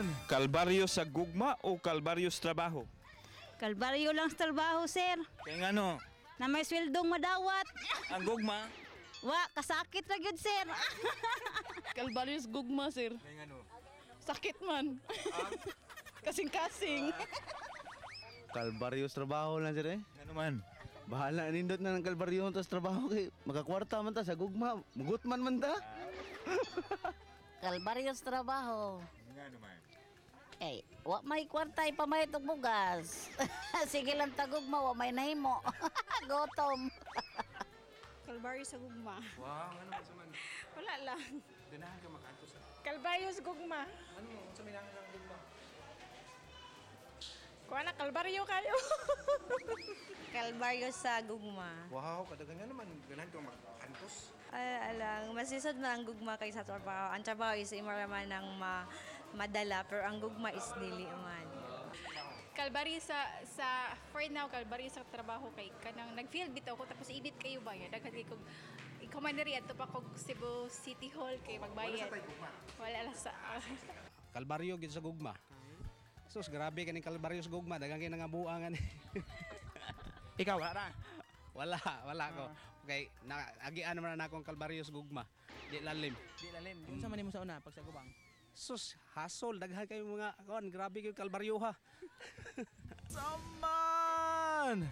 Man! Kalbaryo sa gugma o kalbaryo sa trabaho? Kalbaryo lang sa trabaho, sir. Kaya nga no, Na may sweldong madawat. Ang gugma. Wa, kasakit ra gyud, sir. Kalbaryo sa gugma, sir. Kaya nga no. Sakit man. Kasing-kasing. Kalbaryo sa trabaho lang sir eh. Ano man? Bahala nindot na ng kalbaryo ta sa trabaho kay makakwarta man ta sa gugma, mugutman man ta. Kalbaryo sa trabaho. Nga naman. Eh, wa may kwarta ipamalit og bugas. Sige lang tagugma, wa may nahimo. Gutom. Kalbaryo sa gugma. Wow, ano man sa man? Wala lang. Ganahan ka makaanto sa. Kalbaryo sa gugma. Ano mo sa minangan ng gugma? Kuha na, kalbaryo kayo. Kalbaryo sa gugma. Wow, kadagan nga naman ganahan ka makaantos. Ay, alang, mas lisod man ang gugma kaysa trabaho. Ang trabaho is imaraman ng madala, pero ang gugma is dili man. Kalbaryo sa for now, kalbaryo sa trabaho kay kanang nag-feel bitaw ko, tapos init kayo ba ya, daghan kay kog ikaw man diri adto pa kog Cebu City Hall kay magbayad. Wala lang sa Kalbaryo gyud sa gugma. Sus, grabe kaning kalbaryo sa gugma, daghang kay nangabuangan. Ikaw, wala ra. Wala, wala ko. Okay, na agian naman na akong kalbaryo sa gugma. Di lalim. Di lalim. Unsa man nimo sa una pag sa gubang? Sus, hasol daghan kayo mga kuan, grabe kayo kalbaryo ha. Saman!